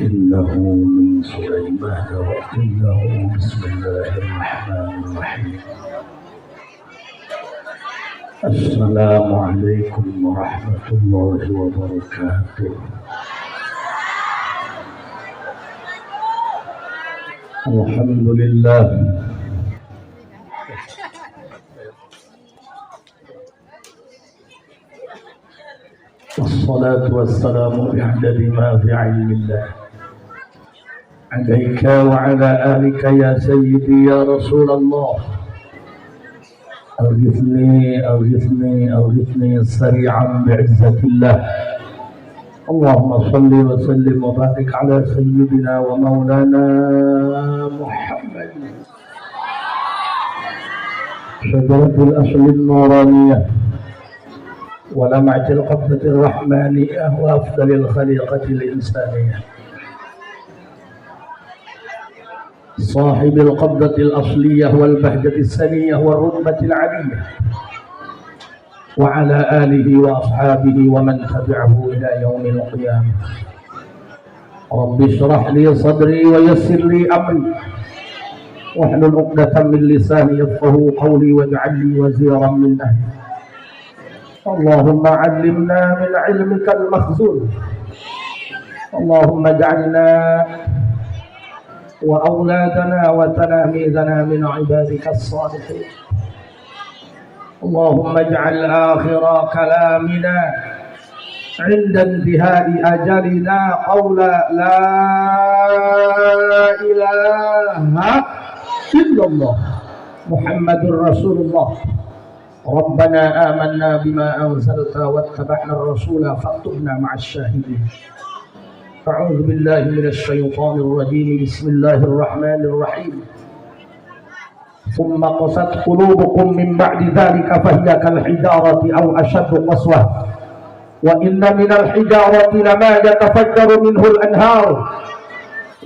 إنه من سليمان وإنه بسم الله الرحمن الرحيم. السلام عليكم ورحمة الله وبركاته. الحمد لله والصلاة والسلام بعدد ما في علم الله عليك وعلى آلك يا سيدي يا رسول الله. أغثني أغثني أغثني سريعا بعزة الله. اللهم صل وسلم وبارك على سيدنا ومولانا محمد شجرة الأصل النورانية ولمعة القبضة الرحمانية وأفضل الخليقة الإنسانية، صاحب القبضة الأصلية والبهجة السنية والرتبة العلية، وعلى آله وأصحابه ومن تبعه إلى يوم القيامة. رب اشرح لي صدري ويسر لي أمري واحلل عقدة من لساني يفقهوا قولي واجعل لي وزيرا من أهلي. اللهم علمنا من علمك المخزون، اللهم اجعلنا وأولادنا وتلاميذنا من عبادك الصالحين. اللهم اجعل آخر كلامنا عند انتهاء أجلنا قول لا إله إلا الله محمد رسول الله. ربنا آمنا بما أنزلت واتبعنا الرسول فاكتبنا مع الشاهدين. أعوذ بالله من الشيطان الرجيم. بسم الله الرحمن الرحيم. ثم قست قلوبكم من بعد ذلك فهي كالحجارة أو أشد قسوة وإن من الحجارة لما يتفجر منه الأنهار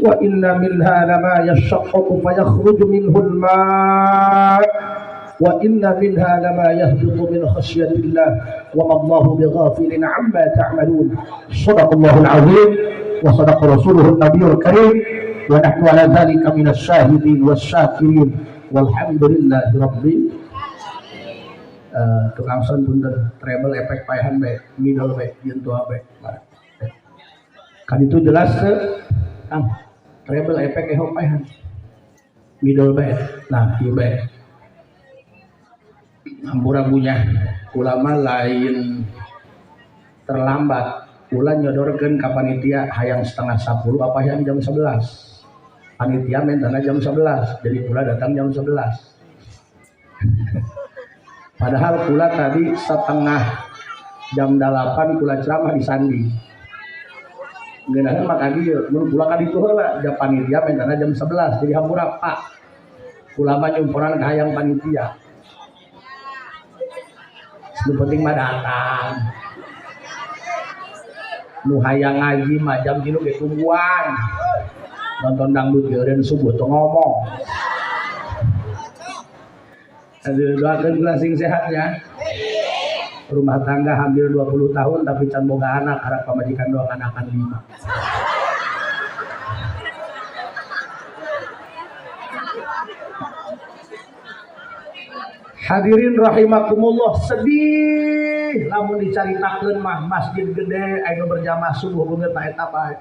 وإن منها لما يشقق فيخرج منه الماء وإن منها لما يهبط من خشية الله وما الله بغافل عما تعملون. صدق الله العظيم وصدق رسوله النبي الكريم ونحن على ذلك من الشاهدين والشاكرين والحمد لله رب. Tukang son punten treble efek paehan bae middle bae jeung tua bae. Kan itu jelas Kang, treble efek eho paehan middle bae. Nah, ieu bae. Hampura punya ulama lain terlambat, kula nyodorkeun ka panitia hayang 9:30 apa hayang jam 11. Panitia mentana jam 11, jadi kula datang jam 11. Padahal kula tadi 7:30 kula ceramah di Sandi. Ngeunaheun mah ka dieu, mun kula ka ditu heula, ja panitia mentana jam 11, jadi hampura Pak. Kula mah nyumponan ka hayang panitia. Nu penting mah datang. Nu hayang ngaji mah jam 3 ge tungguan. Nonton dangdut geureun subuh teu ngomong. Aduh, doakeun kula sing sehat ya. Rumah tangga hampir 20 tahun tapi can boga anak, harap pamajikan doang anakan 5. Hadirin rahimakumullah, sedih lamun dicaritakeun mah masjid gede anu berjamaah subuh beungeut ta eta bae.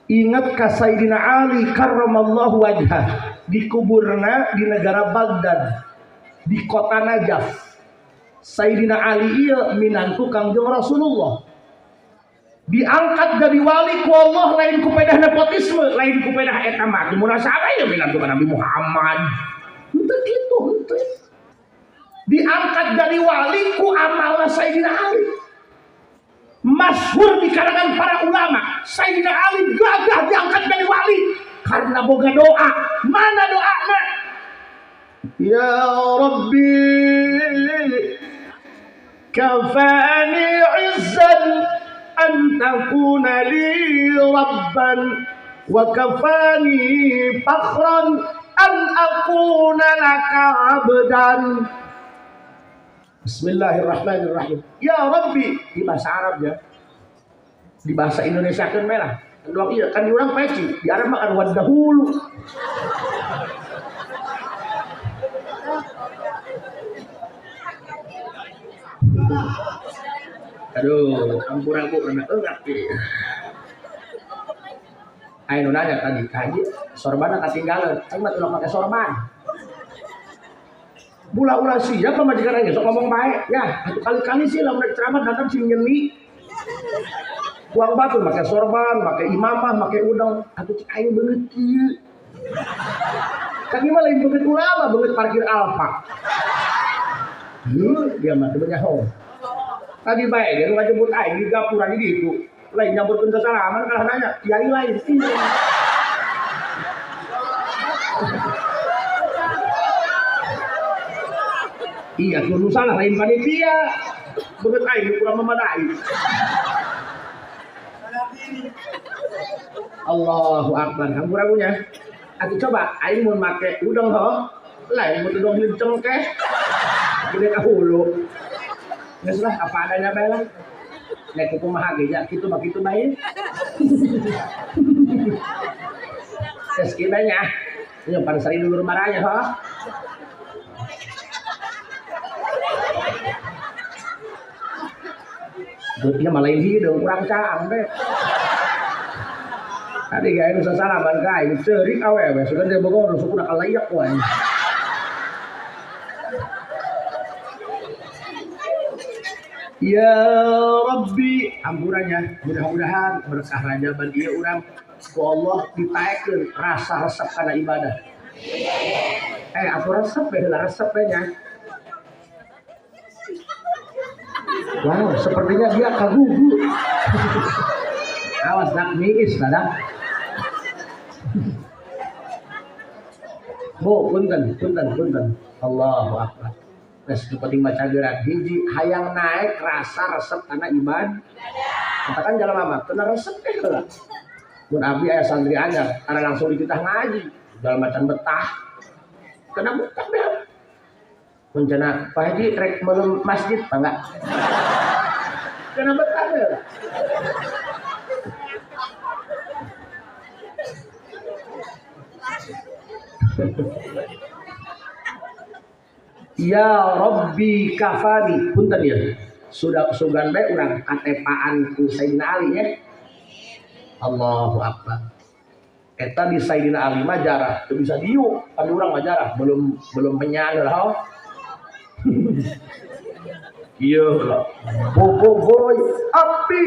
Ingat ka Sayyidina Ali karramallahu wajhah, dikuburna di negara Baghdad, di kota Najaf. Sayyidina Ali ieu minantu Kangjeng Rasulullah. Diangkat jadi wali ku Allah lain ku pedah nepotisme, lain ku pedah eta mah munasabah ieu minantu ka Nabi Muhammad. Henteu kitu henteu. Diangkat jadi wali ku amalna Sayyidina Ali. Masyhur di kalangan para ulama, Sayyidina Ali gagah diangkat jadi wali karena boga doa. Mana doana? Ya Rabbi kafani izzan an takuna li rabban wa kafani fakhran an akuna laka abdan. Bismillahirrahmanirrahim. Ya Rabbi, di bahasa Arab ya. Di bahasa Indonesia kan merah. Doang iya kan di urang peci, di Arab mah kan wadahulu. Aduh, ampura bu, rada eungap ieu. Ayo nu nanya tadi, kaji sorbanna katinggalan, aing mah ulah make sorban. Bula-ula siap pamajikan aing sok ngomong bae, ya, atuh kali-kali sih lamun rek ceramah datang sing nyeni. Buang batu make sorban, make imamah, make udang, atuh cik aing beungeut kieu. Kan ieu mah lain beungeut ulama, beungeut parkir Alfa. Heuh, dia mah teu nyaho. Tadi bae dia nu ngajemput aing di gapura di ditu. Lain nyamperkeun sasalaman kalah nanya, kiai lain. Iya, kudu salah lain panitia. Beungeut aing kurang memadai. Allahu Akbar, hampura punya. Atuh coba aing mun make udang ho, lain mun udang beli cengkeh. Gede ka hulu. Geus lah apa adanya bae lah. Nek kumaha ge nya kitu mah kitu bae. Geus kieu bae nya. Ieu pan sari dulur maranya ho. Dia malah hideung kurang caang teh. Tadi gaya nu sasalaman ka aing ceurik awewe sugan dia bogoh nu sukuna kalayak wae. Ya Rabbi, ampurannya mudah-mudahan berkah rajaban ieu urang ku Allah ditaekeun rasa resep kana ibadah. Aku resep bae heula resep bae nya. Wow, sepertinya dia kagugu. Awas dak miis dah. Bu, punten, punten, punten. Allahu Akbar. Geus nu penting maca gerak hiji hayang naik rasa resep kana iman. Katakan jalan mama, kena resep teh heula. Mun abdi aya santri anyar, karena langsung dititah ngaji, dalam macan betah. Kena betah deh. Mun cenah Pak Haji rek meulem masjid mangga. Kena betah deh. Ya Rabbi kafani, punten ya. Sudah sugan bae urang katepaan ku Sayyidina Ali ya. Allahu Akbar. Eta di Sayyidina Ali mah jarah, teu bisa diuk, kan urang mah jarah, belum menyan lah. Iya lah. Bobo boy api.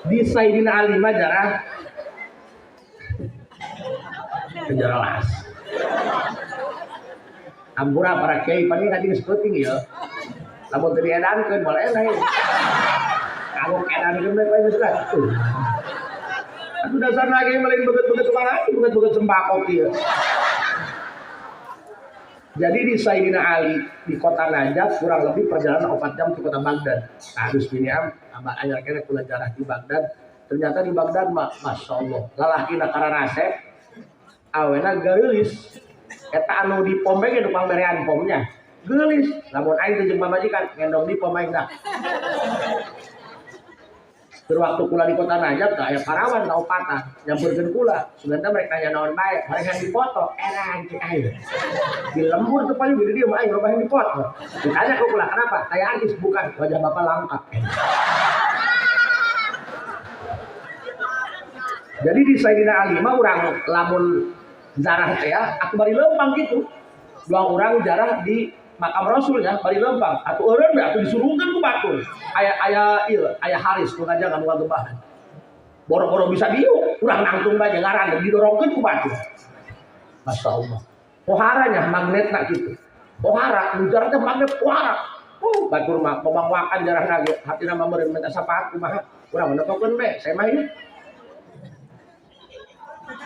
Di Sayyidina Ali mah jarah jelas. Ampura para kiai paling ngaji geus peuting ya. Lamun teu diedankeun moal eleh. Kalau edankeun bae geus lah. Atuh dasar lagi melain beget-beget tukang haji, beget-beget sembako kieu. Jadi di Sayyidina Ali di kota Najaf kurang lebih perjalanan 4 jam ke kota Baghdad. Harus bini am abah anyar kene kula jarah di Baghdad. Ternyata di Baghdad mah Masya Allah, lalakina kararasep awena geulis. Eta anu di pom bae ge nu pangberean pomnya. Geulis, lamun aing teh jeung pamajikan ngendong di pom aing dah. Keur waktu kula di kota Najaf teh aya parawan ka opatan nyamperkeun kula. Sugan teh mereka nanya naon bae, mereka dipoto, erang cek aing. Di lembur teh paling gede dia mah aing loba yang dipoto. Ditanya ku kula, "Kenapa?" Kayak artis bukan, wajah bapak langka. Jadi di Sayyidina Ali mah urang lamun jarah teh ya, aku bari lempang gitu. Dua orang jarah di makam Rasul ya, bari lempang. Atuh eureun we atuh disurungkeun ku batur. Aya aya ieu, aya Haris nu ngajangan nu ngagebahan. Boro-boro bisa diuk, urang nangtung bae ngaran didorongkeun ku batur. Masya Allah. Poharanya magnetna kitu. Pohara, nu jarah teh magnet pohara. Batur mah pamangwakan jarahna ge, hatina mah meureun minta sapaat kumaha. Urang mah nempokeun we, saya mah ieu.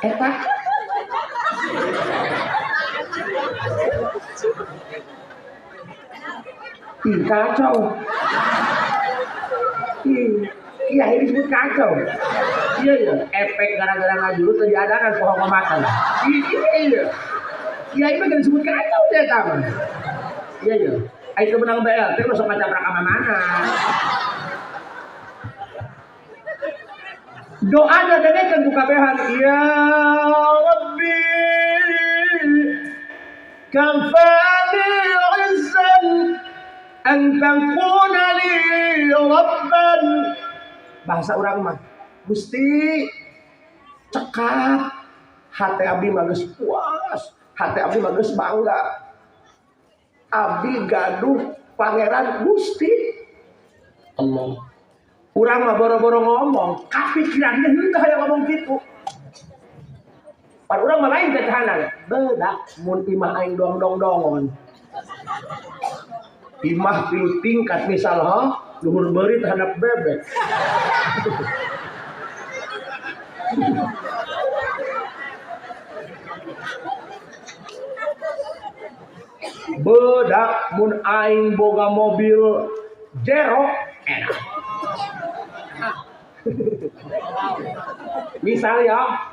Eta ih kacau. Ih, iya ini disebut kacau. Iya iya, efek gara-gara ngajuru teu diadakan poho ngamakan. Iya iya. Iya ini mah disebut kacau teh eta mah. Iya iya. Ai teu menang BLT mah sok ngacaprak ka mana. Doanya dengekeun ku kabehan, ya Rabbi kafani izzan an takuna li rabban. Bahasa urang mah Gusti cekap hati abdi mah geus puas, hati abdi mah geus bangga. Abdi gaduh pangeran Gusti Allah. Urang mah boro-boro ngomong, kapikirannya henteu hayang ngomong kitu. Pan urang mah lain teh tahanan. Bedak mun imah aing dong-dong-dongon. Imah tilu tingkat misal ha, luhur beurit terhadap bebek. Bedak mun aing boga mobil jero enak. Misalnya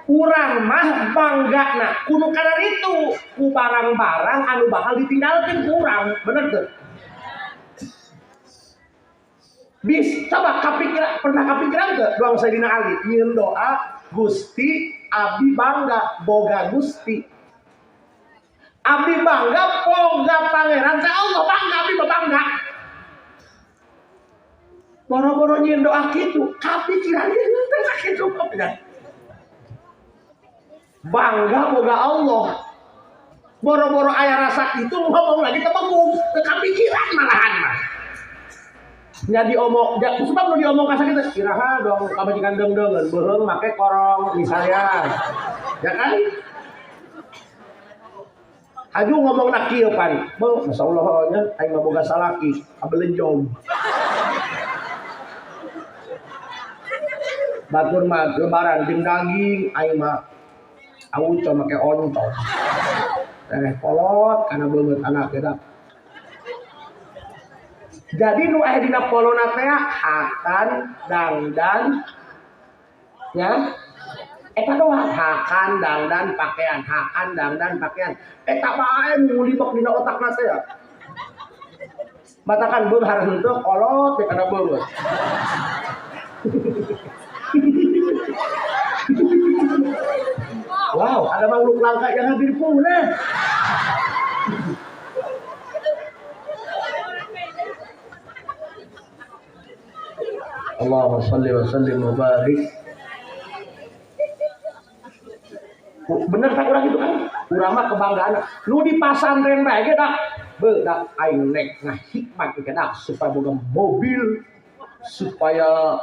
urang mah banggana kudu kadar itu ku barang-barang anu bakal ditinggalkeun ku urang, bener teu? Bis coba kapikiran, pernah kapikiran teu doang Sayyidina Ali nyieun doa Gusti abdi bangga boga Gusti. Abdi bangga boga pangeran teh Allah, bangga abdi bangga. Boro-boro nyieun doa kitu, kapikiran ge henteu sakitu kapikiran. Bangga boga Allah. Boro-boro aya rasa itu ngomong lagi tebengung, teu kapikiran malahan mah. Nya diomong, sebab nu diomong ka sakitu, iraha dong pamajikan deung-deungeun, beuheung make korong misalnya. Ya kan? Aju ngomongna kieu pan, beuh masyaallah nya aing mah boga salaki, abelenjong. Batur mah lebaran jeung daging, aing mah auco make ontong. Kolot kana beungeut anak eta. Jadi nu aya dina polona teh hakan dangdan ya. Eta doang hakan dangdan pakaian, hakan dangdan pakaian. Eta bae ngulibek dina otakna teh. Matakan beunghar henteu kolot teh kana beungeut. Wow, ada makhluk langka yang hadir pula. Allahumma salli wa sallim wa barik. Bener tak orang itu kan? Urang mah kebanggaan. Lu di pasantren bae ge dak. Beudak aing nek ngahikmat ge dak supaya boga mobil, supaya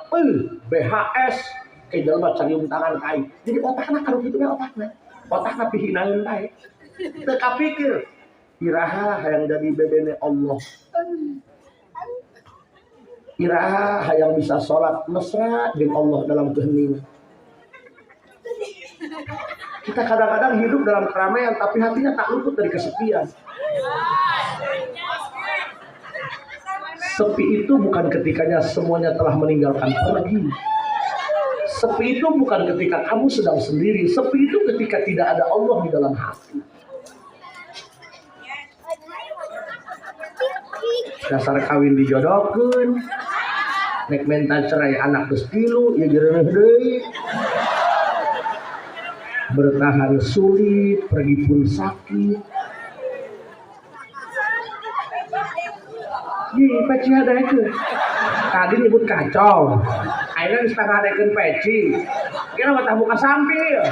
BHS ke jelema cariung tangan ka aing. Jadi otakna kanu kitu we otakna. Otakna pihinaeun bae. Teu kapikir iraha hayang jadi bebene Allah. Iraha hayang bisa salat mesra jeung Allah dalam keheningan. Kita kadang-kadang hidup dalam keramaian tapi hatinya tak luput dari kesepian. Sepi itu bukan ketikanya semuanya telah meninggalkan pergi. Sepi itu bukan ketika kamu sedang sendiri. Sepi itu ketika tidak ada Allah di dalam hati. Dasar kawin dijodohkeun, nek menta cerai anak geus tilu, ya geureuh deui. Bertahan sulit, pergi pun sakit. Ih, peci hadaekeun. Tadi nyebut kacau. Ayeuna geus ngadaekeun peci. Kira mah tah muka sampil.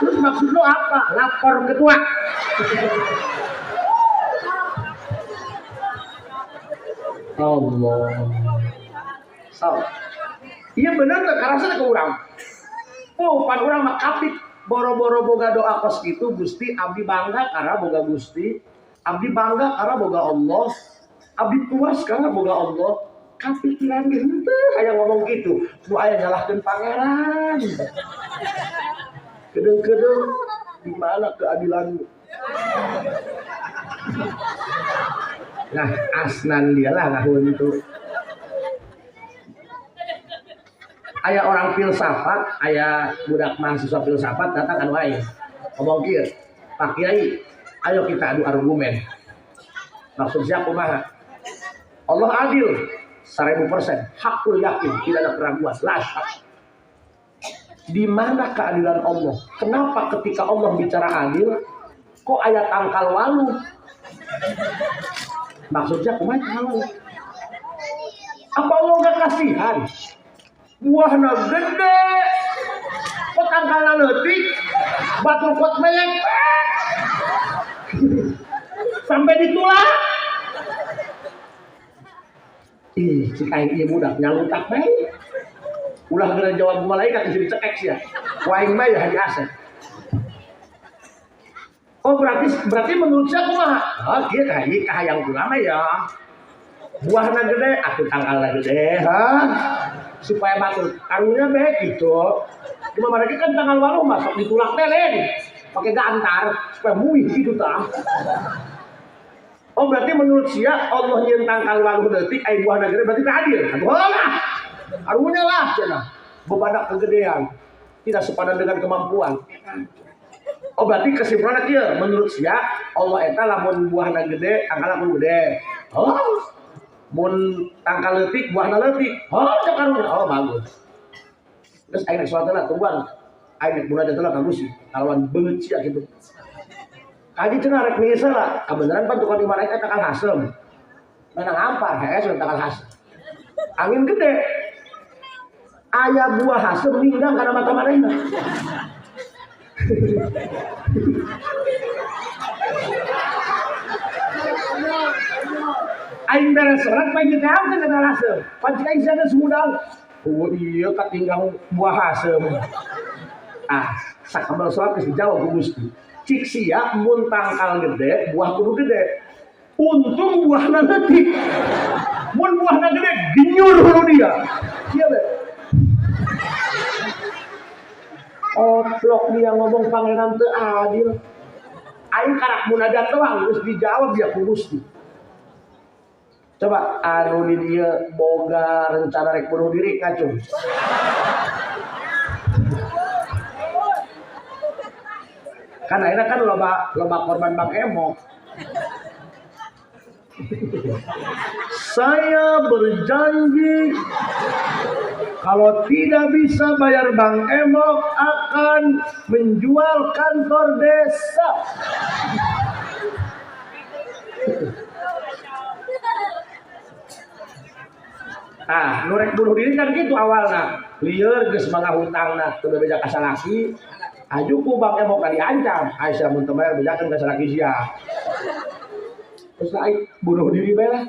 Terus maksud lu apa? Lapor ketua. Allah. So. Iya bener teh karasana ke urang. Oh, pan urang mah kapik boro-boro boga doa kos kitu Gusti abdi bangga karena boga Gusti, abdi bangga karena boga Allah, abdi puas karena boga Allah. Kapikiran ge henteu hayang ngomong kitu, nu aya nyalahkeun pangeran. Kedeung-kedeung di mana keadilanmu? Nah, asnan dia lah ngahuntu. Aya orang filsafat, aya budak mahasiswa filsafat datang anu aing. Ngomong kieu, Pak Kiai, ayo kita adu argumen. Maksud siapa kumaha? Allah adil 1000%, hakul yakin, tidak ada keraguan, la syak. Di mana keadilan Allah? Kenapa ketika Allah bicara adil, kok ayat tangkal walu? Maksudnya kumaha tangkal walu? Apa Allah gak kasihan? Buahna gede, kok tangkalna leutik, batu kot meyek, sampai ditulak. Ih, cik aing ieu budak nyalutak bae. Ulah geura jawab malaikat geus dicekek sia. Ku aing mah ya Haji Asep. Oh, berarti menurut saya kumaha? Oh, kieu ka ieu kahayang kula mah ya. Buahna gede, atuh tangkalna gede, ha? Supaya batur karunya bae gitu. Cuma mereka kan tanggal walu masuk ditulak teh lain. Pakai gantar supaya muih gitu tah. Oh, berarti menurut sia Allah nyeun tangkal walu detik ai buahna gede berarti teu adil. Atuh lah. Karunya lah cenah. Bebadak kegedean. Tidak sepadan dengan kemampuan. Oh, berarti kesimpulannya kieu, menurut sia Allah eta lamun buahna gede, tangkalna kudu gede. Oh. Mun tangkal leutik, buahna leutik. Oh, cek karunya. Oh, bagus. Terus aing rek salat lah tungguan. Aing rek munajat lah ka Gusti. Kalawan beungeut sia kitu. Kaji cenah rek miis lah. Kabeneran pan tukang di mereka tangkal hasem. Menang ampar, hees tangkal hasem. Angin gede. Aya buah hasem ninggang kana mata manehna. Aing beres salat pan teh hampir kana hasem. Pan cik aing sia sumudang. Oh iya katinggang buah hasem. Ah, sakabel salat geus dijawab ku Gusti. Cik sia mun tangkal gede, buah kudu gede. Untung buahna leutik. Mun buahna gede ginyur hulu dia. Kieu be. Oplok dia ngomong pangeran teu adil. Aing karak munajat doang geus dijawab dia ku Gusti. Coba anu di dieu boga rencana rek bunuh diri ngacung. Kan akhirnya kan loba korban Bang Emok. Saya berjanji kalau tidak bisa bayar Bang Emok akan menjual kantor desa. Ah, nu rek bunuh diri kan gitu awalna. Lieur geus mangga hutangna teu bebeja ka salaki. Aju ku Bang Emok ka diancam, Aisyah mun teu bayar bejakeun ka salaki sia. Terus aing bunuh diri bae lah.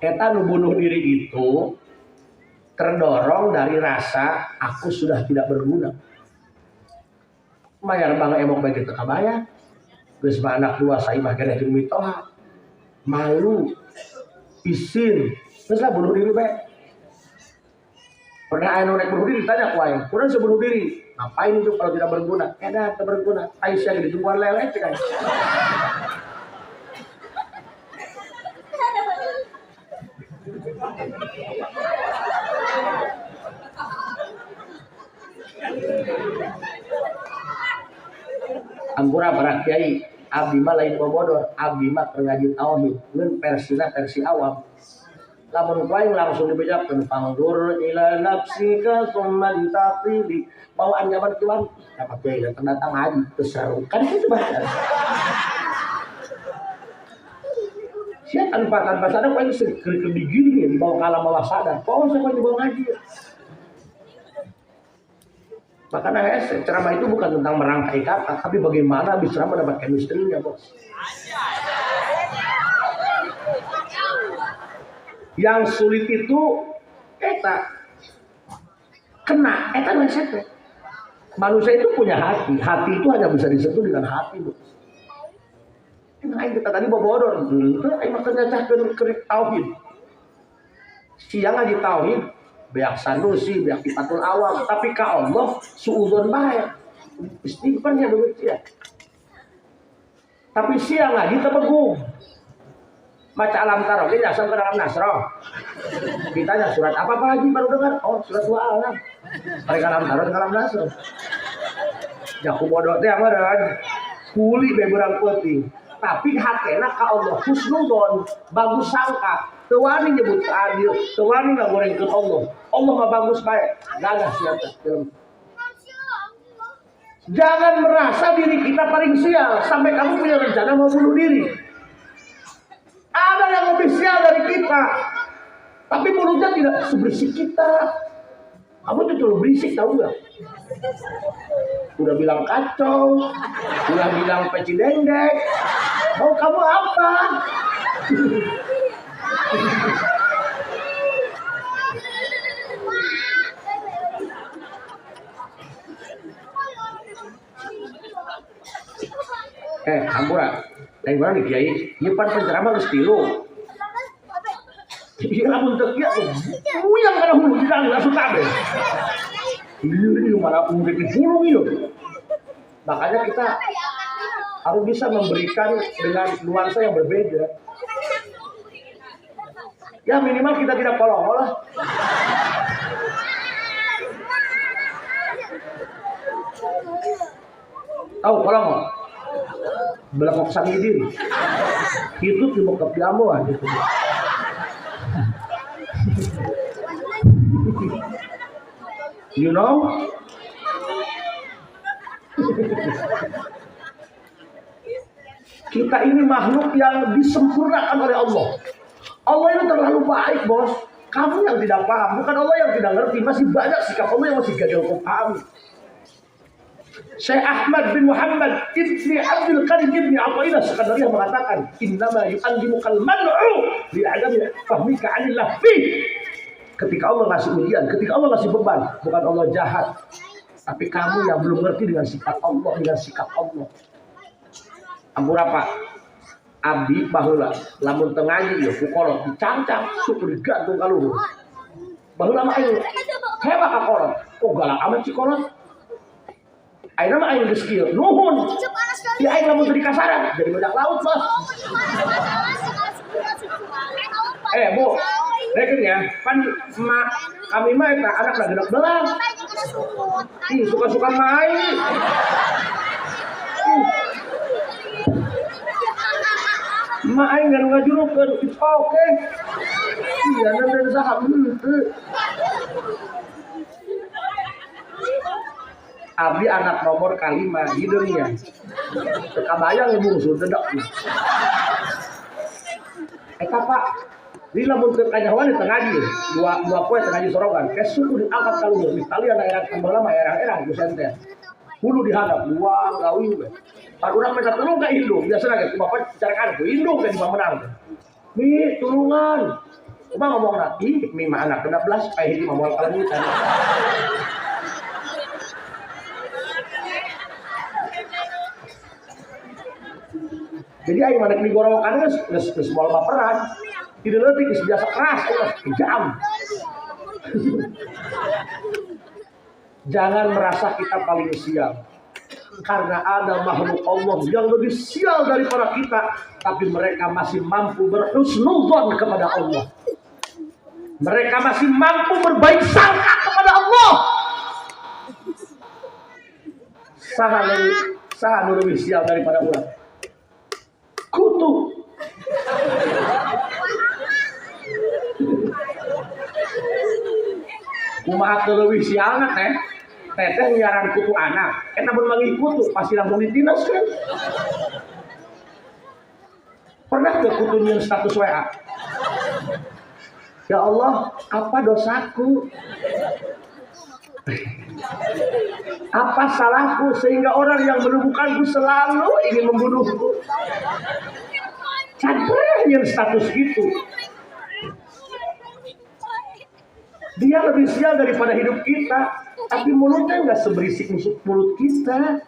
Eta nu bunuh diri itu terdorong dari rasa aku sudah tidak berguna. Mayar Bang Emok bae teu kabayar. Geus mah anak dua saimah keneh jeung mitoha. Malu, isin, terus lah bunuh diri bae. Pernah aya nu rek bunuh diri tanya ku aing, kurang sebunuh diri. Ngapain itu kalau tidak berguna? Edan teu berguna. Aisyah ge ditungguan lele cek aing. Ampura para kiai, abdi mah lain bobodor, abdi mah keur ngaji tauhid, ngeun versina versi awam. Lamun ku aing langsung dibejakeun fangdur ila nafsika tsumma taqili, bawaan zaman kiwan, dapat kiai datang datang ngaji teu seru. Kan kitu bae. Sia tanpa sadar ku aing keur digiring ya dibawa ke alam bawah sadar. Poho sia ku aing dibawa ngaji. Makanya ceramah itu bukan tentang merangkai kata, tapi bagaimana bisa mendapat chemistry-nya, bos. Yang sulit itu eta kena eta mindset. Manusia itu punya hati, hati itu hanya bisa disentuh dengan hati, bos. Emang aing kita tadi bobodor, itu aing mah nyacahkeun kerik tauhid. Siang ngaji tauhid, beak Sanusi, beak Tifatul Awam, tapi ka Allah suudzon bae. Istighfarnya begitu ya. Tapi siang ngaji tebegung. Baca alam taroh, dia dasar ke dalam nasroh. Ditanya surat apa Pak Haji baru dengar? Oh, surat dua alam. Mereka alam taroh ke alam nasroh. Jaku bodoh teh apa dan kuli be berang peuting. Tapi hatena ka Allah husnudon, bagus sangka. Teu wani nyebut adil, teu wani ngagorengkeun Allah. Allah mah bagus bae. Gagah sia teh. Jangan merasa diri kita paling sial sampai kamu punya rencana mau bunuh diri. Ada yang lebih sial dari kita, tapi mulutnya tidak seberisik kita. Kamu tuh terlalu berisik, tahu nggak? Udah bilang kacau, udah bilang peci dendek. Mau kamu apa? Hampura, dari mana nih kiai? Nyepan penceramah geus tilu. Iya lamun teu kieu muyang kana hulu di langsung kabeh. Lieur ieu malah urip di pulung ieu. Makanya kita harus bisa memberikan dengan nuansa yang berbeda. Ya minimal kita tidak kolong lah. Tahu kolong? Belakok samidin. Itu cuma kepiamuan gitu. You know? Kita ini makhluk yang disempurnakan oleh Allah. Allah itu terlalu baik, bos. Kamu yang tidak paham, bukan Allah yang tidak ngerti. Masih banyak sikap Allah yang masih gagal kau pahami. Syekh Ahmad bin Muhammad ibni Abdul Qadir ibni Athaillah Sekandariyah mengatakan, innama yu'allimukal man'u li'adami fahmika 'anillah fi. Ketika Allah ngasih ujian, ketika Allah ngasih beban, bukan Allah jahat, tapi kamu yang belum ngerti dengan sifat Allah, dengan sikap Allah. Ampura Pak, abdi baheula lamun teu ngaji ieu ku kolot dicangcang syukur digantung ka luhur. Baheula mah aing hebat ka kolot, kok galak amat si kolot. Ayeuna mah aing geus kieu, nuhun. Di aing lamun teu dikasaran jadi badak laut, Bos. Bu, rekeun ya, pan emak kami mah eta anak lagi genep belas. Ih, suka-suka main. Emak aing nganu ngajurukeun, it's okay. Iya, dan saha henteu. Abdi anak nomor kalima hideungnya. Teu kabayang bungsu dedak. Eta Pak, di lamun teu kanyahoan di teu ngaji, dua poe teu ngaji sorogan, ke suku diangkat ka luhur, ditalian erang baheula mah erang-erang ku senter. Hulu dihadap, dua gawi we. Pan urang minta tulung ka indung, biasana ge ku bapak carakan ku indung ke di pamenang. Mi tulungan. Kumaha ngomongna? Ih, mi mah anak 16 paeh hiji mah moal kalanjutan. Jadi aing mah di gorowokan geus moal baperan. Tidak leutik geus biasa keras, kejam. Jangan merasa kita paling sial. Karena ada makhluk Allah yang lebih sial daripada kita, tapi mereka masih mampu berhusnuzon kepada Allah. Mereka masih mampu berbaik sangka kepada Allah. Saha nu lebih sial daripada urang? Kutu. Kumaha teu leuwih sialna teh? Teteh nyiaran kutu anak, eta mun manggih kutu pasti langsung ditindas kan? Pernah ke kutu nyieun status WA? Ya Allah, apa dosaku? Apa salahku sehingga orang yang menemukanku selalu ingin membunuhku? Can pernah nyieun status gitu. Dia lebih sial daripada hidup kita, tapi mulutnya nggak seberisik mulut kita.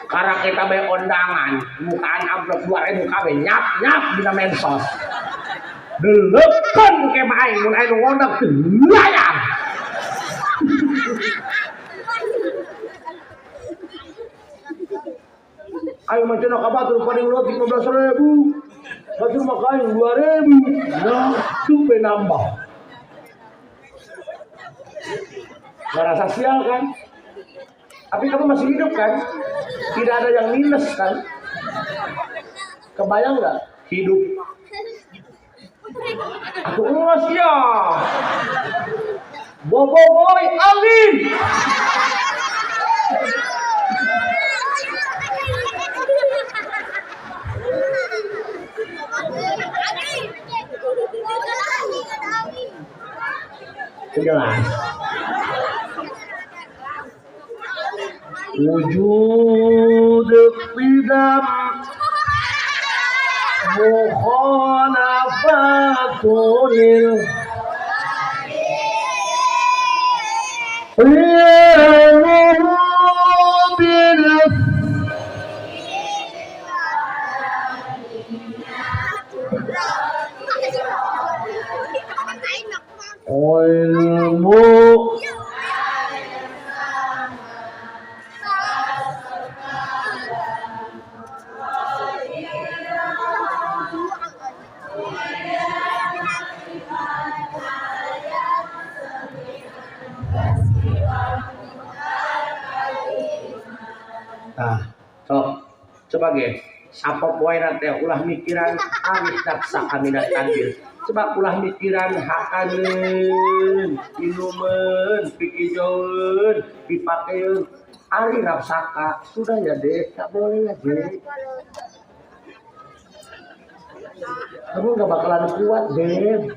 Karena kita bae ondangan, mukaan amplop 2000 kabeh nyap nyap dina medsos. Delekeun ke mah aing mun aing ngondang teu layar. Aing mah cenah ka batur paling leutik 15.000. Batur mah ka aing 2.000. Nah, supe nambah. Ngerasa sial kan? Tapi kamu masih hidup kan? Tidak ada yang minus kan? Kebayang nggak? Hidup. Aku emas ya. Bobo boy angin. Jelas. Wujud qidam mukhalafatul lil ilmu. Nah, sok coba ge sapopoe teh ulah mikiran awis daksa aminat tadbir. Coba ulah mikiran hakaneun, inumeun, pikijoeun, dipakeun. Ari nafsaka, sudah ya Dek, tak boleh ya Dek. Kamu nggak bakalan kuat Dek.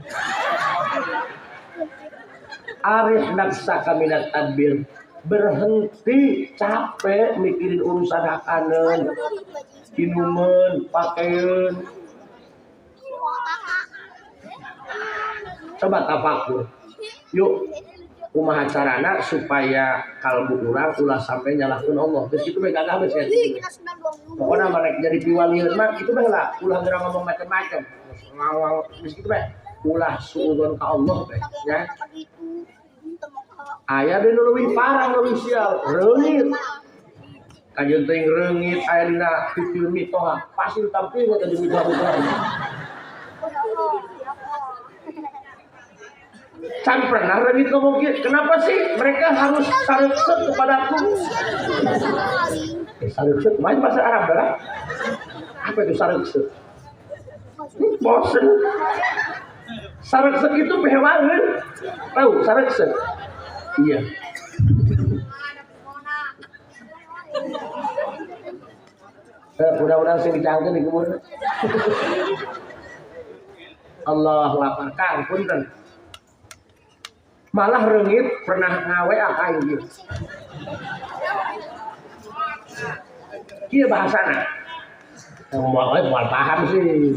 Arif nafsaka minat tadbir. Berhenti capek mikirin urusan hakaneun, inumeun, pakeun. Coba tafakur. Yuk, kumaha carana supaya kalbu urang ulah sampai nyalahkeun Allah. Geus kitu bae gagah geus ya. Pokona mah rek jadi piwalieun mah kitu bae lah, ulah geura ngomong macam-macam. Geus kitu bae. Ulah suudzon ka Allah bae ya. Aya deui nu leuwih parah leuwih sial, reungit. Kajeun teuing reungit aya dina pipil mitoha, pasti tampil teh di mitoha. Can pernah reungit ngomong kieu, kenapa sih mereka harus sareukseuk kepadaku? Sareukseuk main bahasa Arab lah. Apa itu sareukseuk? Bosen. Sareukseuk itu pehewangeun. Tahu sareukseuk? Iya. Mudah-mudahan sing dicangkeun di kubur. Allahu akbar. Kang punten. Malah reungit pernah ngawe ka aing ieu. Kieu bahasana. Ngomong we moal paham sih.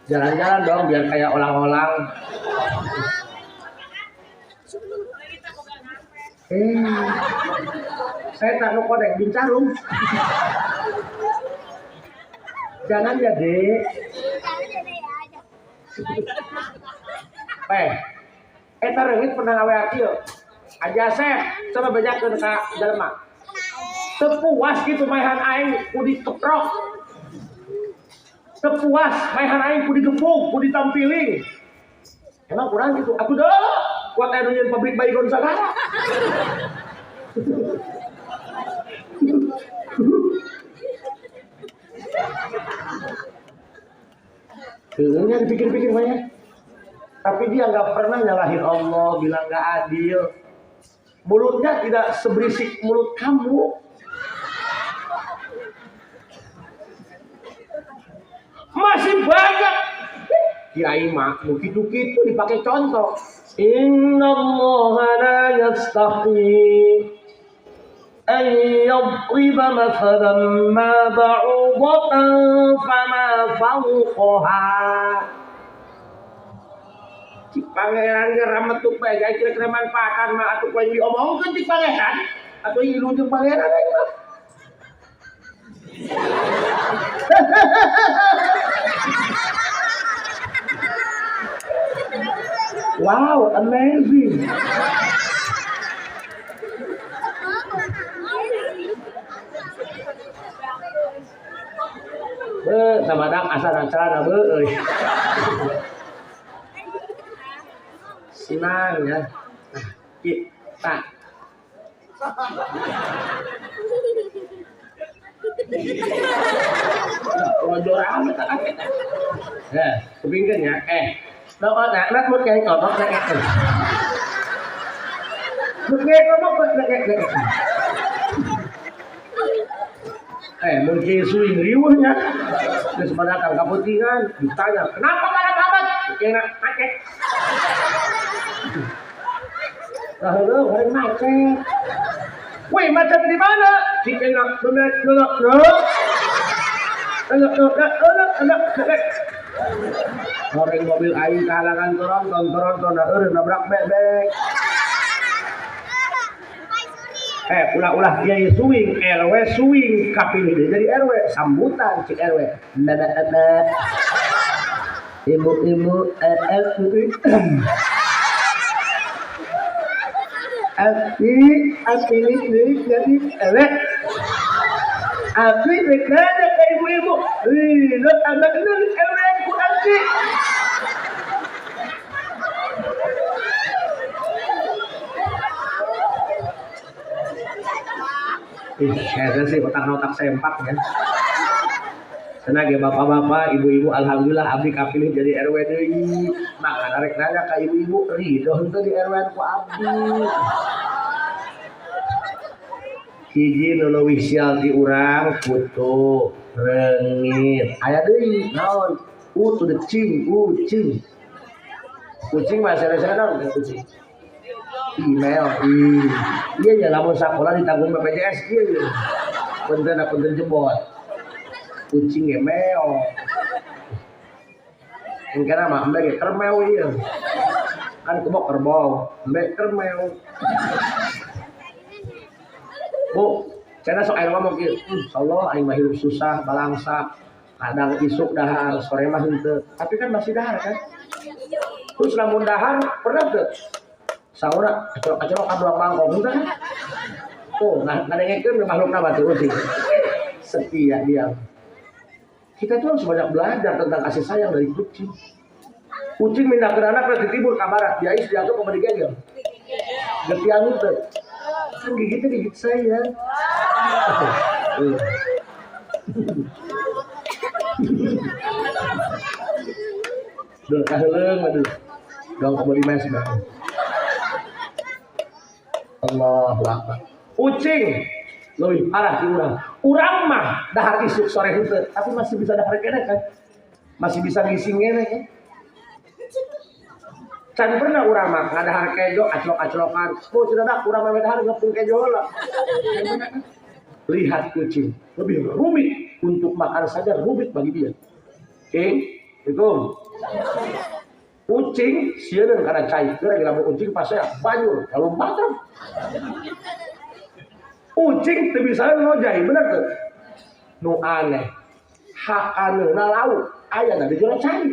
Jalan-jalan dong biar kayak orang-orang. Saya tak mau kodek bincarum. Jangan ya, Dek. Eta reungit pernah ngawe kieu. Aja seh, coba bejakeun ka jelema. Teu puas kitu maehan aing ku dikeprok. Teu puas maehan aing ku digepuk, ku ditampiling. Emang kurang gitu. Aku dah kuat aya nu nyieun pabrik baygon sagala. Kayaknya dipikir-pikir banyak. Tapi dia nggak pernah nyalahin Allah, bilang nggak adil. Mulutnya tidak seberisik mulut kamu. Masih banyak. Kiai mah gitu-gitu dipakai contoh. Innallaha la yastahi an yadriba mathalan ma ba'udatan fama fawqaha. Cik pangeran ge rametuk bae kira-kira manfaatan mah atuh poe diomongkeun cik pangeran atuh ilu jeung pangeran aing mah. Wow, amazing. Be, samadang asa celana be euy. Senang ya. Nah, Rojor amat tak eta. Ya, kupingkeun nya. Doa nak mun kiai kodok nek. Mun kiai kodok nek. Mun kiai suing riweuhnya. Geus datang kaputingan ditanya, "Kenapa malam amat?" Kiai macet. Lah heueuh bareng macet. Wih, macet di mana? Di kena Orang mobil aing kahalangan toronton, toronton eureun nabrak bebek. Ulah-ulah kiai suing, RW suing kapilih deui jadi RW, sambutan cik RW. Ibu-ibu Abi pilih deui jadi RW. Abi rek nanya ke ibu-ibu, "Ih, lo anak lu RW ku abi." Ih, saya sih otak-otak sempak ya. Senang ya bapak-bapak, ibu-ibu, alhamdulillah abdi kapilih jadi RW deui. Maka rek nanya ka ibu-ibu, ridho henteu di RW ku abdi. Hiji nu leuwih sial ti urang kutu reungit. Aya deui naon? Utu decing, ucing. Kucing mah sere-sere naon kucing? Email, iya ya lamun sakola ditanggung BPJS iya ya. Punten punten jebot. Kucing email. Engkana mah embe ge kermeu ieu. Kan kebok kerbau, embe kermeu. Bu, cenah sok aya ngomong kieu, insyaallah aing mah hirup susah, balangsa, kadang isuk dahar, sore mah henteu. Tapi kan masih dahar kan? Terus lamun dahar pernah teu? Sauna acolok-acolok ka dua mangkok henteu kan? Tuh, ngadengekeun makhlukna batu ucing. Setia dia. Kita tuh harus banyak belajar tentang kasih sayang dari kucing. Kucing mindah ke anak di timur ke barat, diais dianggap apa digegel. Getian itu. Kan gigitnya gigit saya. Duh, kaheuleuh aduh. Dong kebeli mes bang. Allahu Akbar. Ucing lebih parah di urang. Urang mah dahar isuk sore henteu, tapi masih bisa dahar keneh kan? Masih bisa ngising keneh kan? Can pernah urang mah ngadahar kejo aclok-aclokan. Oh, cenah urang mah dahar ngepung kejo heula. Lihat kucing, lebih rumit untuk makan saja rumit bagi dia. Oke, itu. Kucing sieun kana cai. Geura lagi lamun kucing pasea banjur lompatan. Kucing teu bisa ngojai, bener teu? Nu aneh. Hakaneuna lauk aya di jero cai.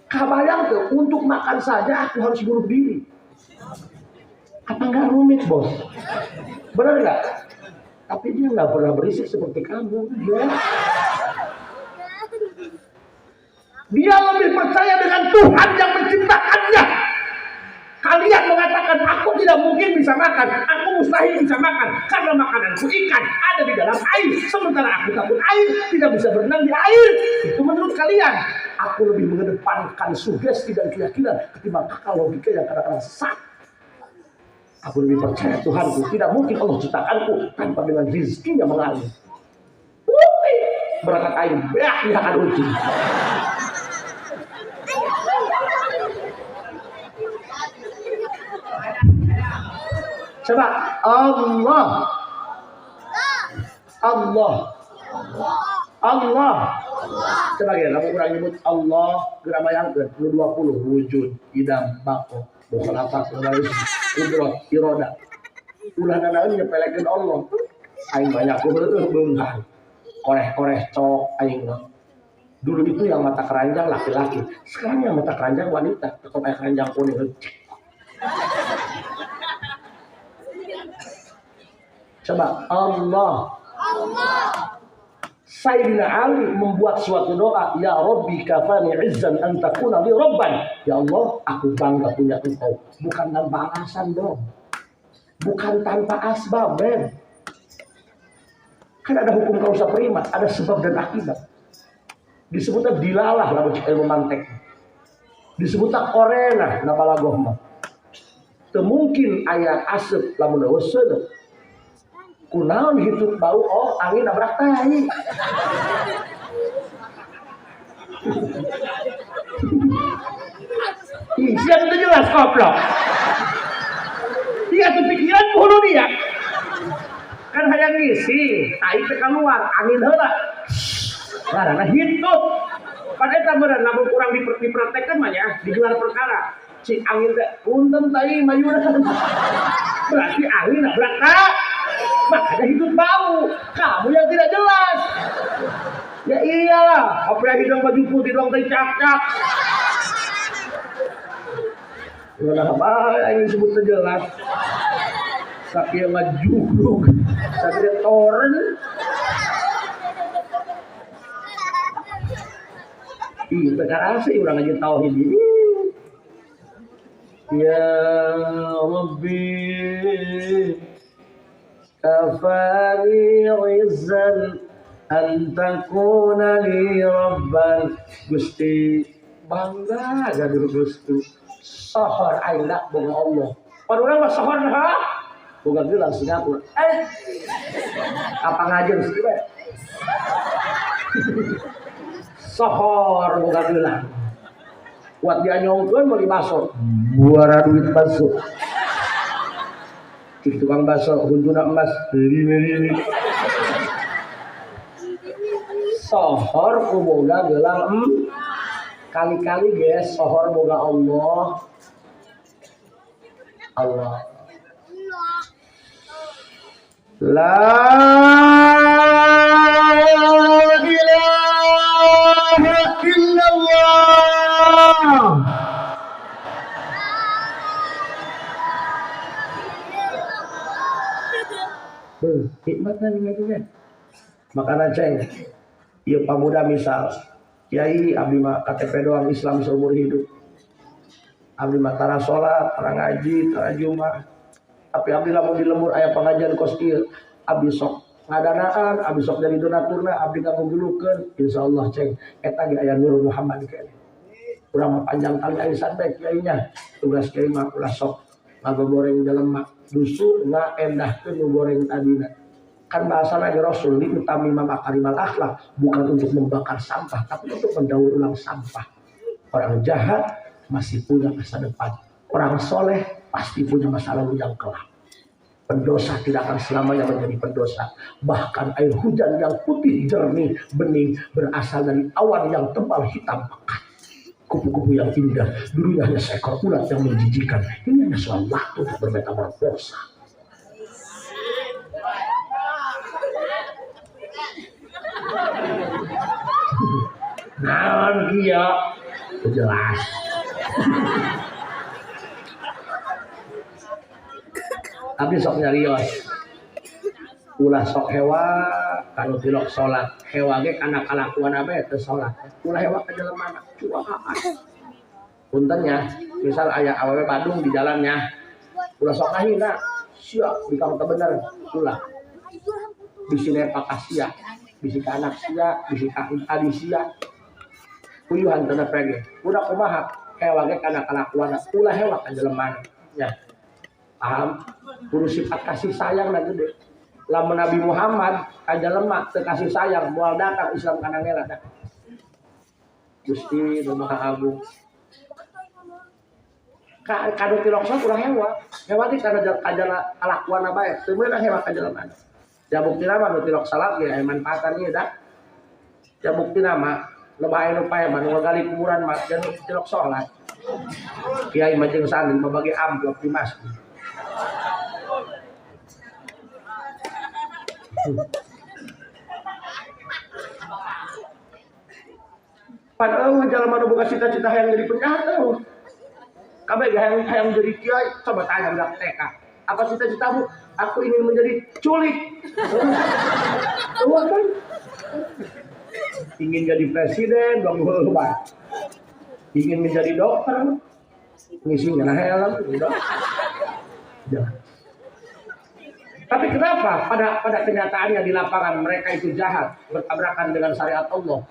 Kabayang tuh untuk makan saja aku harus bunuh diri. Apa nggak rumit bos? Benar nggak? Tapi dia nggak pernah berisik seperti kamu. Dia lebih percaya dengan Tuhan yang menciptakannya. Kalian mengatakan aku tidak mungkin bisa makan, aku mustahil bisa makan karena makananku ikan ada di dalam air, sementara aku takut air, tidak bisa berenang di air. Itu menurut kalian. Aku lebih mengedepankan sugesti dan keyakinan ketimbang akal logika yang kadang-kadang sesat. Aku lebih percaya Tuhanku, tidak mungkin Allah ciptakanku tanpa dengan rizkinya mengalir. Berangkat air, beak akan uji. Coba Allah, Allah, Allah. Coba gini, kamu kurang nyebut Allah, geura bayangkeun 20 wujud, idam, bako, mukhalafah, kudrat, iroda. Ulah nanaeun nyepelekeun Allah. Aing banyak heueuh beunghar. Koreh-koreh cok aing mah. Dulu itu yang mata keranjang laki-laki, sekarang yang mata keranjang wanita. Tetep aya keranjang kuning. Coba Allah. Allah. Sayyidina Ali membuat suatu doa, ya Rabbi kafani izzan an takuna li rabban. Ya Allah, aku bangga punya engkau. Bukan tanpa alasan dong. Bukan tanpa asbab, ben. Kan ada hukum kausa prima, ada sebab dan akibat. Disebutnya dilalah lamun ilmu mantek. Disebutnya korena na balagoh mah. Teu mungkin aya aseup lamun eueuh seuneu. Kunaon hitut bau, oh angin nabrak tai. Ih, siap itu jelas koplok. Dia tuh pikiran hulu dia. Kan hayang ngisi, tai teh keluar, angin heula. Karena hitut. Padahal eta meureun lamun kurang dipraktekkan mah ya, digelar perkara. Si angin teh punten tai mayuna. Berarti angin nabrak tai. Makanya hidup bau. Kamu yang tidak jelas. Ya iyalah, apa yang hidung baju putih dong teh cak-cak. Udah apa yang disebut jelas. Sakieu ngajugrug, sakieu toren. Ih, teu karasa urang ngaji tauhid ieu. Ya Rabbi kafani izzan an takuna li rabban. Gusti bangga gaduh Gusti. Sohor aing dak boga Allah. Pan urang mah sohor ha? Boga gelang Singapura. Apa ngajen sih bae. Sohor boga gelang. Kuat dia nyongkeun meuli baso. Buara duit baso. Cik tukang baso huntuna emas lili. Sohor ku boga gelang kali-kali guys sohor boga Allah. Allah. La ilaha illallah. Hikmatnya gitu. Makana ceng, ieu pamuda misal, kiai abdi mah KTP doang Islam seumur hidup. Abdi mah tara salat, tara ngaji, tara jumat. Tapi abdi lamun di lembur aya pengajian kos ieu, abdi sok ngadanaan, abdi sok jadi donaturna, abdi ngagugulukeun, insyaallah ceng eta ge aya Nur Muhammad keneh. Urang mah panjang tali arisan bae kiainya. Tugas kiai mah ulah sok ngagoreng jelema, dusu ngaendahkeun nu goreng tadina. Kan bahasa lagi Rasul li utamima makarimal akhlak, bukan untuk membakar sampah tapi untuk mendaur ulang sampah. Orang jahat masih punya masa depan, orang soleh pasti punya masa lalu yang kelam. Pendosa tidak akan selamanya menjadi pendosa. Bahkan air hujan yang putih jernih bening berasal dari awan yang tebal hitam pekat. Kupu-kupu yang indah dulunya hanya seekor ulat yang menjijikan. Ini hanya soal waktu untuk bermetamorfosa. Naon kieu? Jelas. Abdi sok nyarios. Ulah sok hewa kanu tilok salat. Hewa ge kana kalakuan bae teu salat. Ulah hewa ka jelema cuaan. Punten nya, misal aya awewe Badung di jalannya. Ulah sok ngahina, sia bikang teu bener, ulah. Bisi nepa ka sia, bisi ka anak sia, bisi ka adi sia. Puyuhan teu nepege. Udah kumaha hewa ge kana kalakuan, ulah hewa ka jelema nya. Paham? Kudu sifat kasih sayang na gede. Lamun Nabi Muhammad ka jelema teu kasih sayang moal datang Islam kana ngela dah. Gusti nu Maha Agung. Ka kanu tiloksa ulah hewa. Hewa teh kana kajala kalakuan bae. Teu meunang hewa ka jelema. Ja buktina mah nu tilok salat ge aya manfaatan ieu dah. Ja buktina mah loba aya nu pae mah nu ngagali kuburan mah ja nu tilok salat. Kiai mah jeung santri mabagi amplop di masjid. Padahal jelema nu boga cita-cita hayang jadi penjahat eueuh. Kabeh ge hayang jadi kiai, coba tanya budak TK. Apa cita-citamu? Aku ingin menjadi culik. Eueuh kan? Ingin jadi presiden, bang bae. Ingin menjadi dokter, ngisi ngeunah helm, udah. Jangan. Tapi kenapa pada kenyataannya di lapangan mereka itu jahat, bertabrakan dengan syariat Allah?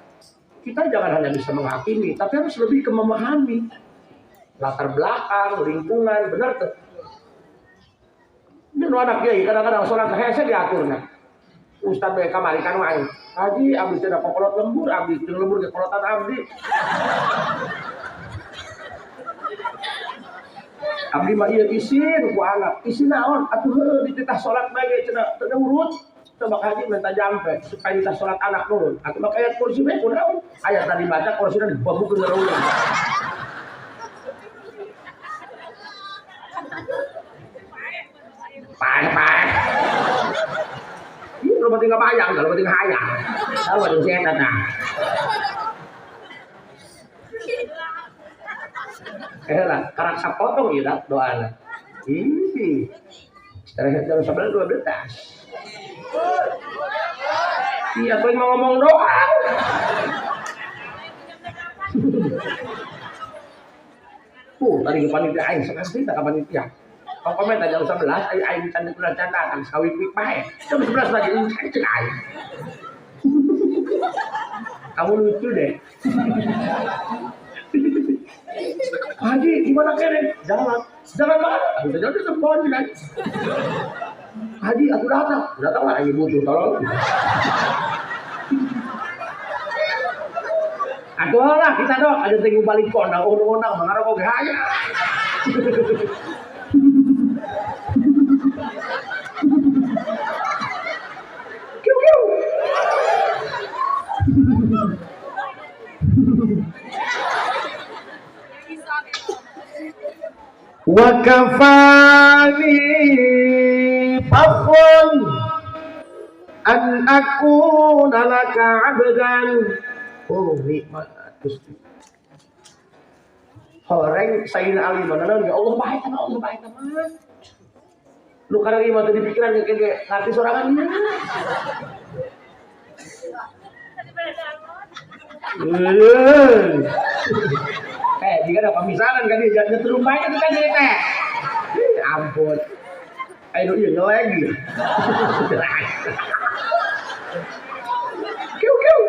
Kita jangan hanya bisa menghakimi, tapi harus lebih ke memahami latar belakang, lingkungan, benar tuh. Ini anak kiai kadang-kadang sholat hese diaturna. Ustaz bae kamari kan wae. Haji abdi teh kokolot lembur, abdi jeung lembur ge kolotan abdi. Abdi mah ieu isin ku anak, isin naon? Atuh heueuh dititah salat bae ge cenah teu nurut. Coba haji minta jampe supaya dititah salat anak nurut. Atuh mah ayat kursi bae kunaon? Ayat tadi baca kursina dibabukeun ulang. Pae-pae. Ieu lo penting bayang, lo penting hayang. Tahu jeung si eta tah. Lah, karak sapotong ieu dah doana. Ih. Istirahat jam 11 12. Iya, tuh mau ngomong doa. Tadi ke panitia aing sekali tak ke panitia. Kalau komen jam 11, aing can ulah can datang sawit bae. Jam 11 lagi cek aing. Kamu lucu deh. Haji, gimana keren? Jalan, jalan banget. Udah jauh di pohon kan. Haji, aku datang. Datang lah, lagi butuh tolong. Aku lah kita dong, ada tengok balik kondang, undang-undang, mengarah kok gaya. Kiu kiu. Wa kafani fakhran an akuna laka 'abdan. Oh nikmat Gusti. Horeng Sayyidina Ali mana ya Allah baik kana Allah baik mah. Lu kadang ieu mah teu dipikiran kayak ngarti sorangan. Jika ada pamisalan kan dia nyetrum bae itu kan dia teh. Ampun. Ayo ieu ngelag. Kiu kiu.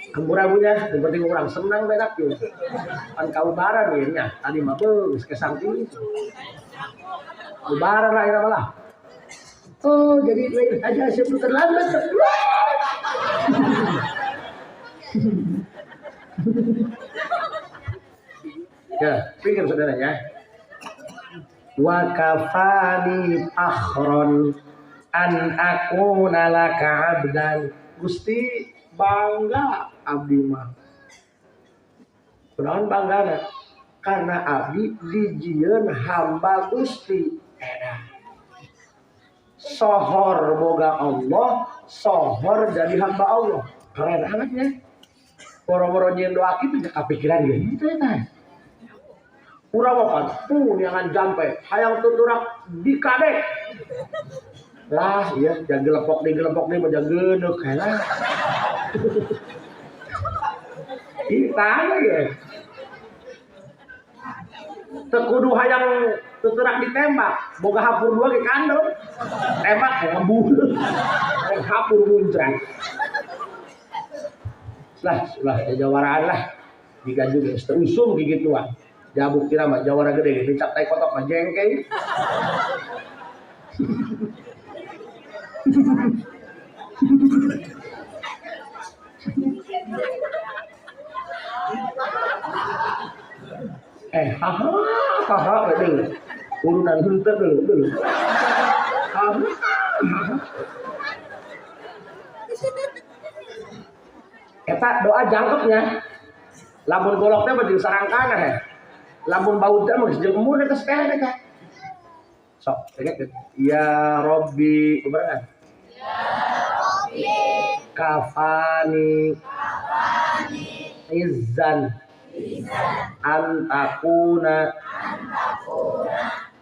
Kemburabunya, seperti orang senang bedak tuh. Pan kaubaran ya nya, tadi mah geus kesang tinggi. Lebaran lah akhirnya malah. Oh, jadi lain aja sebelum terlambat. Ya, pikir saudara ya. Wa kafani fakhron an akuna laka 'abdan. Gusti bangga abdi mah. Kunaon banggana? Karena abdi dijieun hamba Gusti. Enak. Sohor boga Allah, sohor jadi hamba Allah. Keren amat ya. Boro-boro nyieun doa kitu teh kapikiran ge kitu eta. Urang mah jangan jampe, hayang tuturak dikadek. Lah iya, jangan gelepok nih mah jangan geuneuh lah. Ih, tanya ya. Teu kudu hayang tuturak ditembak, boga hapur dua ge kandel. Tembak ngebuh. Hapur muncrat. Lah, lah jawaraan lah. Jika juga terusum gigituan. Jabuk kira mah jawara gede, dicap tai kotok mah jengke. Haha, haha, deul. Urunan henteu deul, deul. Haha. Eta doa jangkepnya. Lamun golok teh mah jeung sarangkana heh. Lamun baut teh mah geus jeung embun eta teh eta. Sok, ingat ya Robbi, bebarengan. Ya Robbi. Kafani. Kafani. Izzan. Antakuna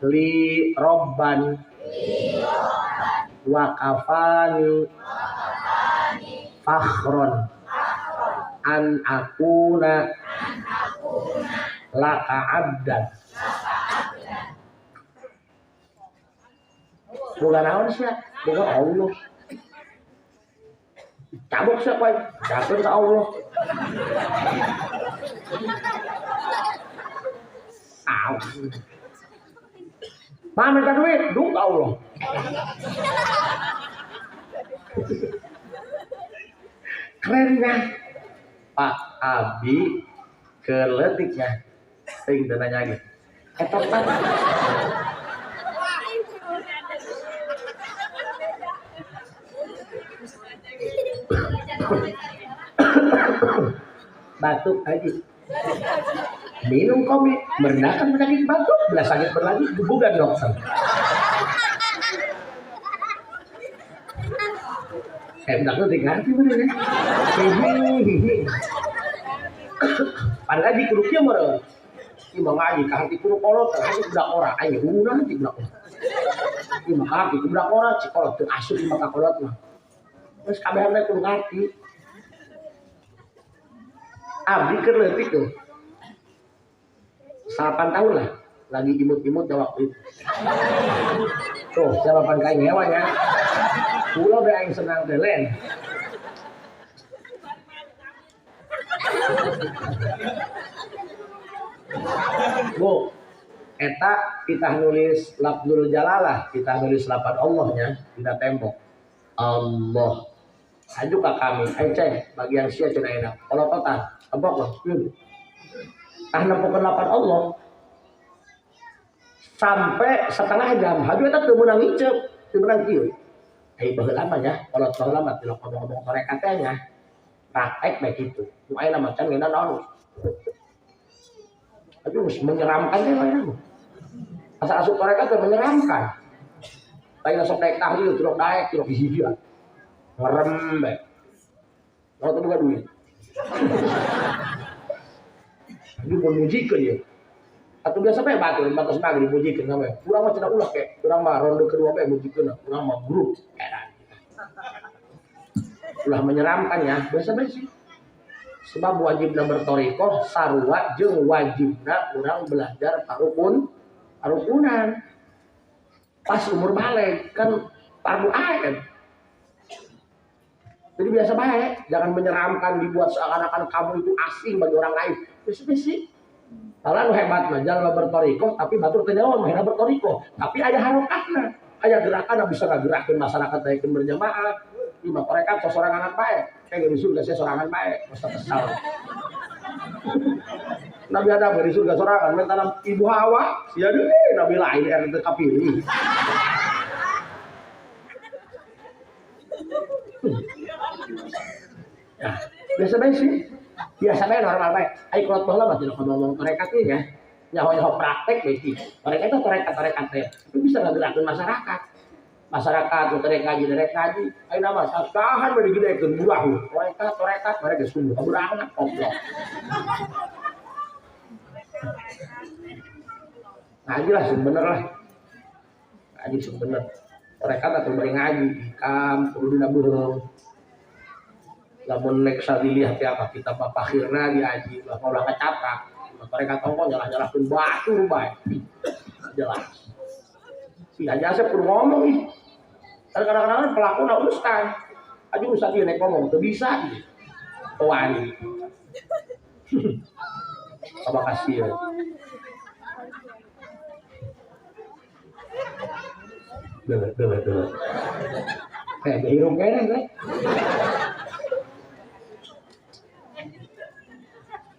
li robban wa kafani fakhron an akuna laka abdan. Boga naon sia? Boga Allah. Cabok sia koe, jatuh ka Allah. Aw. Ma minta duit, duit ka Allah. Keren kan? Pak Abi keletiknya. Ting teu nanya lagi. Eta pan. Batuk aja. Minum kopi, merendahkan penyakit batuk, belas sakit berlagi, gebugan dokter. Bentar tuh diganti bener ya. Pan ngaji kudu kieu meureun. Ieu mah ngaji ka hati kudu kolot, ngaji budak ora, aya hunguna hati budak ora. Ieu mah hati budak ora, cik kolot teu asup ieu mah ka kolot mah. Terus kabehna kudu ngarti. Abdi keur leutik tuh. 8 tahun lah, lagi imut-imut waktu itu. Tuh, siapa pan kain hewannya? Pulau be aing senang teh len. Bu, eta kita nulis lafzul jalalah, kita nulis lafaz Allahnya dina tembok. Allah. Aju ka kami, aing ceng, bagian sia cenah enak. Kolototan, tembok lah. Tah nempokeun lafaz Allah. Sampai setengah jam, haju eta teu meunang ngiceup, teu meunang kieu. Ai baheula mah nya, kolot baheula mah tilok ngomong-ngomong tarekat teh nya. Praktek bae kitu. Nu ayeuna mah can ngeunah naon. Aduh, menyeramkan teh ayeuna mah. Asa asup tarekat teh menyeramkan. Lain sok daek tahlil, tilok daek, tilok hiji. Ngerem bae. Kalau teu boga duit. Aduh, mun mujikeun ieu. Atau biasa bae batur batas maghrib mujikeun sampe. Urang mah cenah ulah ke, urang mah ronde kedua bae mujikeun, urang mah grup edan. Ulah menyeramkan ya, biasa bae sih. Sebab wajibna bertorikoh sarua jeung wajibna urang belajar parukun, parukunan. Pas umur balik kan fardu ain. Jadi biasa baik, jangan menyeramkan dibuat seakan-akan kamu itu asing bagi orang lain. Biasa bae sih. Kalau hebat mah jalan bertorikoh tapi batur teu nyawa mah bertorikoh, tapi aya harokahna, aya gerakan bisa ngagerakkeun masyarakat daekeun berjamaah. Ieu mah tarekat sosorangan bae, kayak di surga saya sorangan bae, masa kesal. Nabi Adam di surga sorangan minta ibu Hawa, sia deui nabi lain er teu kapilih. Ya, biasa bae sih. Biasa bae normal bae. Ai kolot baheula mah tidak ngomong tarekat ieu nya. Nyaho-nyaho praktek bae sih. Tarekat itu tarekat-tarekat teh. Tapi bisa ngagerakkeun masyarakat. Masyarakat nu terek ngaji, terek ngaji. Ayeuna mah sasahan bae digedekeun buah. Tarekat, tarekat, mereka geus sungguh kaburangan goblok. Ngaji lah sing bener lah. Ngaji sing bener. Tarekat atuh bari ngaji, hikam kudu dina beureum. Lamun nek sadiliah teh apa kita papakhirna diaji ulah ulah ngacaprak. Mereka tongkol nyalah-nyalahkeun batur bae. Jelas. Si Haji Asep kudu ngomong ih. Kadang-kadang pelakuna ustaz. Aja ustaz ieu nek ngomong teu bisa ieu. Teu wani. Coba kasih ya. Deuh deuh deuh. Hirung kene teh.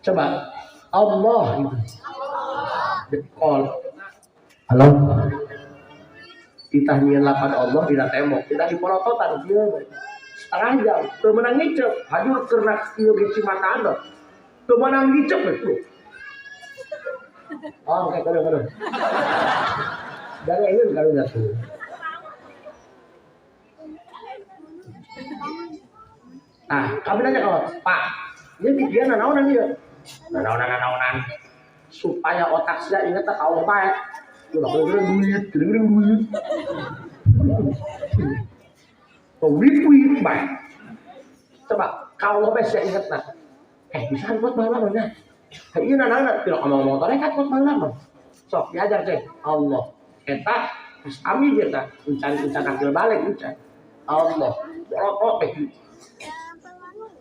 Coba Allah itu. Dekol. Halo. Kita nyieun lapan Allah dina tembok, kita dipolototan kieu. Setengah jam teu meunang ngiceup, hajur keur ieu ge cimataan teh. Teu meunang ngiceup we tuh. Oh, kayak kadang-kadang. Jangan ingin kalau nggak tuh. Nah, kami nanya kalau Pak, ini dia naonan ieu. Nanaonan-nanaonan supaya otak saya inget ka Allah bae. Ulah duit, duit. Duit bae. Coba kalau bae saya inget nah. Bisa buat malam nya. Ieu nanaonan tidak ngomong-ngomong tarekat buat malam. Sok diajar cek Allah. Eta geus ami eta encan-encan akil balik encan. Allah. Rokok teh.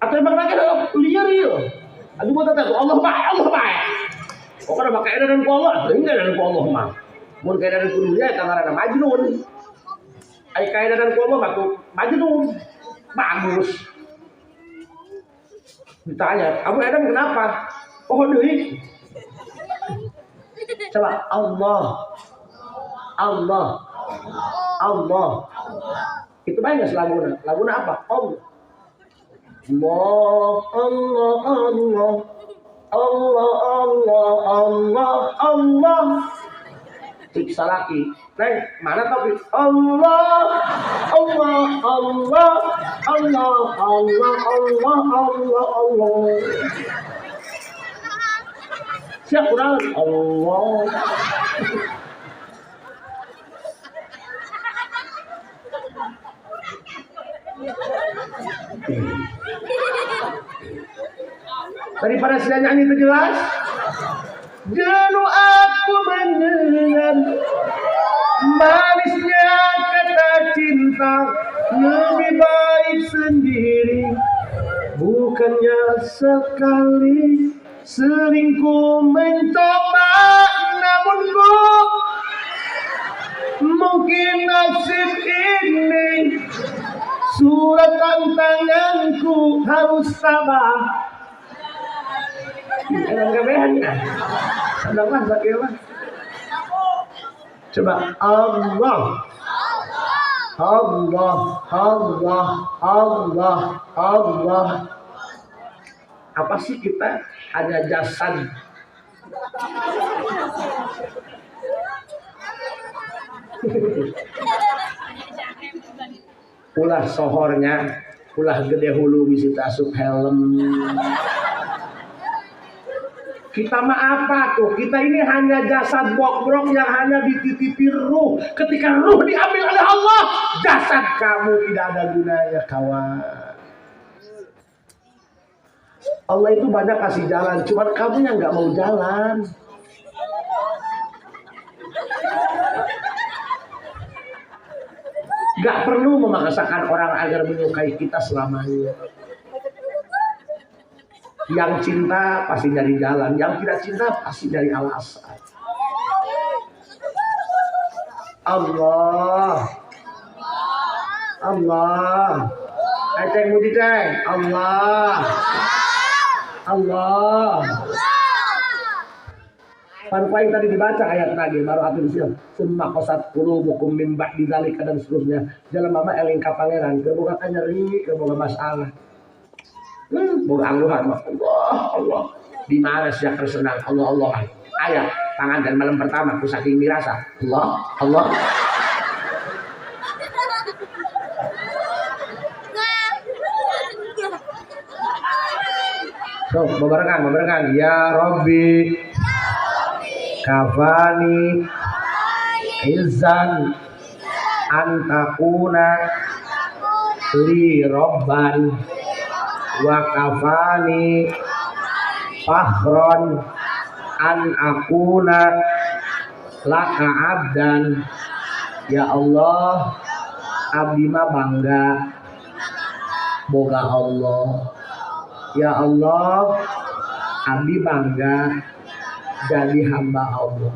Atau emang lagi dalam liar ieu. Aduh mah teh Allah bae, Allah bae. Pokoknya maka edaran ku Allah, teuing edaran ku Allah mah. Mun kaedaran ku dunya eta ngaranna majnun. Ai kaedaran ku Allah mah tuh majnun. Bagus. Ditanya, "Kamu edan kenapa?" Oh, deui. Coba Allah. Allah. Allah. Itu banyak laguna. Laguna apa? Allah. Allah, Allah, Allah. Allah, Allah, Allah, Allah. Siksa laki. Neng, mana tapi Allah, Allah, Allah, Allah, Allah, Allah, Allah, Allah. Siap kurang Allah. Daripada saya nyanyi itu jelas. Jenuh aku mendengar manisnya kata cinta, lebih baik sendiri. Bukannya sekali sering ku mencoba, namun ku mungkin nasib ini surat tantanganku harus sabar. Coba Allah, Allah, Allah, Allah, Allah. Apa sih kita hanya jasad? Ulah sohornya, ulah gede hulu bisi asup helm. Kita mah apa tuh? Kita ini hanya jasad bokrok yang hanya dititipi ruh. Ketika ruh diambil oleh Allah, jasad kamu tidak ada gunanya, kawan. Allah itu banyak kasih jalan, cuman kamu yang nggak mau jalan. Nggak perlu memaksakan orang agar menyukai kita selamanya. Yang cinta pasti nyari jalan, yang tidak cinta pasti nyari alasan. Allah, Allah, ceng muji ceng, Allah, Allah. Pan paling tadi dibaca ayat tadi baru atur siang. Summa qasat qulubukum min ba'di dzalika dan seterusnya. Jalan mama eling ka pangeran, keur boga nyeri, keur boga masalah. Boga angluhan mah Allah, Allah. Di mana sia keur senang Allah Allah. Ayat tangan dan malam pertama ku saking mirasa. Allah, Allah. So, bebarengan, bebarengan. Ya Rabbi, kafani izan antakuna li robban wa kafani fakhron an akuna laka abdan. Ya Allah, abdi mah bangga boga Allah. Ya Allah, abdi bangga jadi hamba Allah.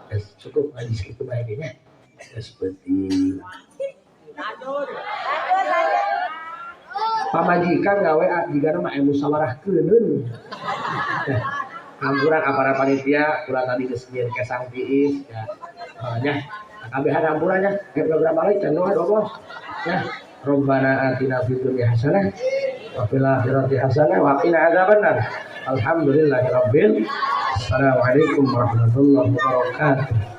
Yes, cukup ngaji segitu baiknya. Seperti pamajikan gawe jika mah musyawarah keuneun. Hampuran para panitia kula tadi geus nyieun kesang tiis ya. Makanya kabehan hampurannya program balik can doa bos. Ya, Rabbana atina fid dunya hasanah wa fil akhirati hasanah wa qina adzabannar. Alhamdulillahirabbil. Assalamualaikum warahmatullahi wabarakatuh.